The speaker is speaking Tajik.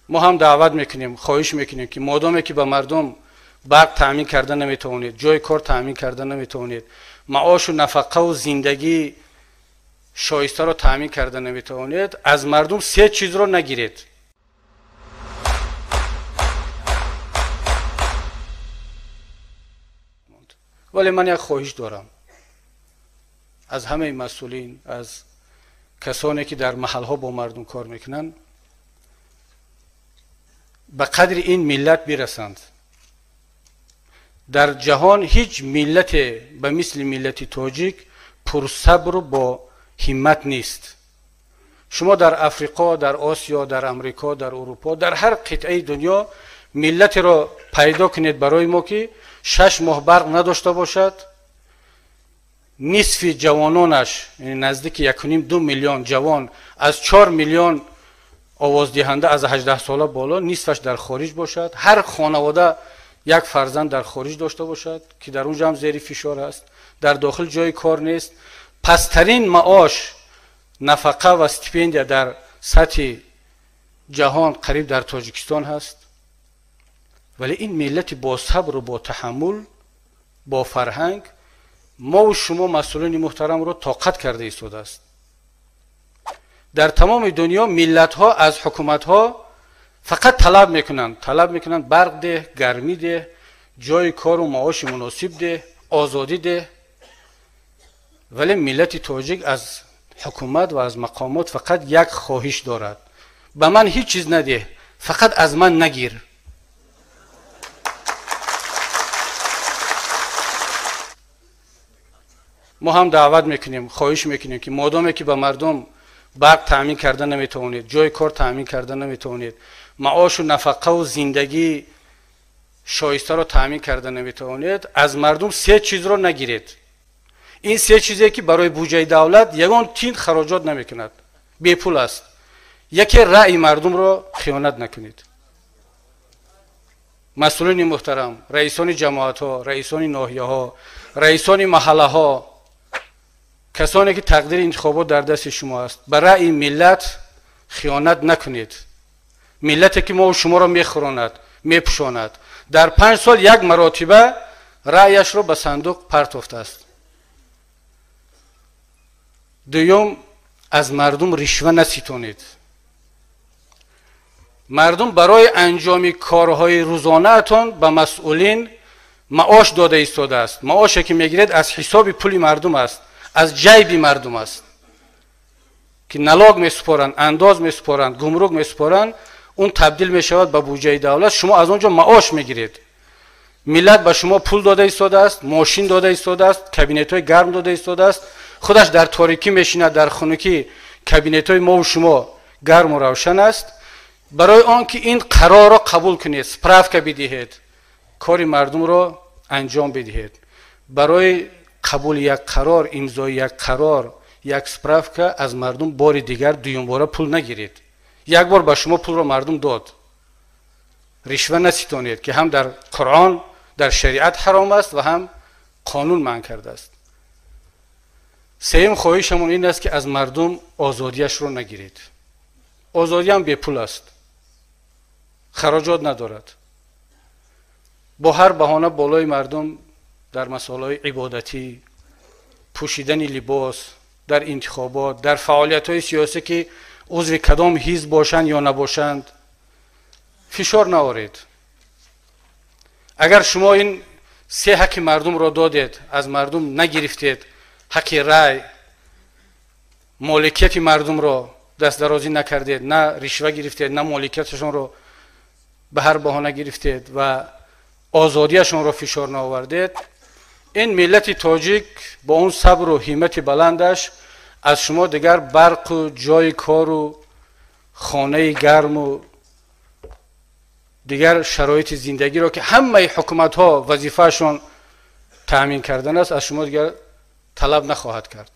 Мо ҳам даъват мекунем, хоҳиш мекунем, ки модоме ки ба мардум барқ таъмин карда наметавонед, ҷои кор таъмин карда наметавонед, маошу нафақаву зиндагии шоистаро таъмин карда наметавонед, аз мардум се чизро нагиред. Вале ман як хоҳиш дорам аз ҳамаи масъулин, аз касоне ки дар маҳалҳо бо мардум кор мекунанд, ба қадри ин миллат бирасанд. Дар ҷаҳон ҳеҷ миллате ба мисли миллати тоҷик пурсабру бо ҳиммат нест. Шумо дар Африқо, дар Осиё, дар Амрико, дар Урупо, дар ҳар қитъаи дунё миллатеро пайдо кунед барои мо, ки 6 моҳ барқ надошта бошад, нисфи ҷавононаш, наздики 1,5-2 миллион ҷавон аз 4 миллион овоздиҳанда аз 18 сола боло, нисфаш дар хориҷ бошад, ҳар хонавода як фарзанд дар хориҷ дошта бошад, ки дар онҷо ҳам зери фишор аст, дар дохил ҷои кор нест. Пасттарин маош, нафақа ва стипендия дар сатҳи ҷаҳон қариб дар Тоҷикистон ҳаст. Вале ин миллати бо сабру бо таҳаммул, бо фарҳанг мову шумо масъулини муҳтарамро тоқат карда истодааст. Дар тамоми дунё миллатҳо аз ҳукуматҳо фақат талаб мекунанд, талаб мекунанд барқ деҳ, гармӣ деҳ, ҷои кору маоши муносиб деҳ, озодӣ деҳ. Вале миллати тоҷик аз ҳукумат ва аз мақомот фақат як хоҳиш дорад: ба ман ҳеҷ чиз надеҳ, фақат аз ман нагир. Мо ҳам даъват мекунем, хоҳиш мекунем, ки модоме ки ба мардум барқ таъмин карда наметавонед, ҷои кор таъмин карда наметавонед, маошу нафақаву зиндагии шоистаро таъмин карда наметавонед, аз мардум се чизро нагиред. Ин се чизе ки барои буҷаи давлат ягон тин хароҷот намекунад, бепул аст. Яке, раъи мардумро хиёнат накунед. Масъулини муҳтарам, раисони ҷамоатҳо, раисони ноҳияҳо, раисони маҳаллаҳо, касоне ки тақдири интихобот дар дасти шумо аст, ба раъи миллат хиёнат накунед. Миллате ки мо шуморо мехӯронад, мепӯшонад, дар 5 сол як маротиба раъяшро ба сандуқ партофтааст. Дуюм, аз мардум ришва наситонед. Мардум барои анҷоми корҳои рӯзонаатон ба масъулин маош дода истодааст. Маоше ки мегиред аз ҳисоби пули мардум аст, аз ҷайби мардум аст, ки налог месупоранд, андоз месупоранд, гумрук месупоранд, он табдил мешавад ба буҷаи давлат. Шумо аз он ҷо маош мегиред. Миллат ба шумо пул дода истодааст, мошин дода истодааст, кабинетҳои гарм дода истодааст, худаш дар торикӣ мешинад, дар хунукӣ. Кабинетҳои мову шумо гарму равшан аст. Барои он ки ин қарорро қабул кунед, справка бидиҳед, кори мардумро анҷом бидиҳед. Барои қабули як қарор, имзои як қарор, як справка аз мардум бори дигар дуюмбора пул нагиред. Як бор ба шумо пулро мардум дод. Ришва наситонед, ки ҳам дар Қуръон, дар шариат ҳаром аст ва ҳам қонун манъ кардааст. Сеюм хоҳишамон ин аст, ки аз мардум озодиашро нагиред. Озодиам бепул аст, хароҷот надорад. Бо ҳар баҳона болои мардум дар масъалаҳои ибодатӣ, пӯшидани либос, дар интихобот, дар фаъолиятҳои сиёсӣ, ки узви кадом ҳизб бошанд ё набошанд, фишор наоред. Агар шумо ин се ҳаққи мардумро додед, аз мардум нагирифтед, ҳаққи рай, моликияти мардумро дастдарозӣ накардед, на ришва гирифтед, на моликияташонро ба ҳар баҳона гирифтед ва озодиашонро фишор наовардед, ин миллати тоҷик бо он сабру ҳиммати баландаш аз шумо дигар барқу ҷои кору хонаи гарму дигар шароити зиндагиро, ки ҳамаи ҳукуматҳо вазифаашон таъмин кардан аст, аз шумо дигар талаб нахоҳад кард.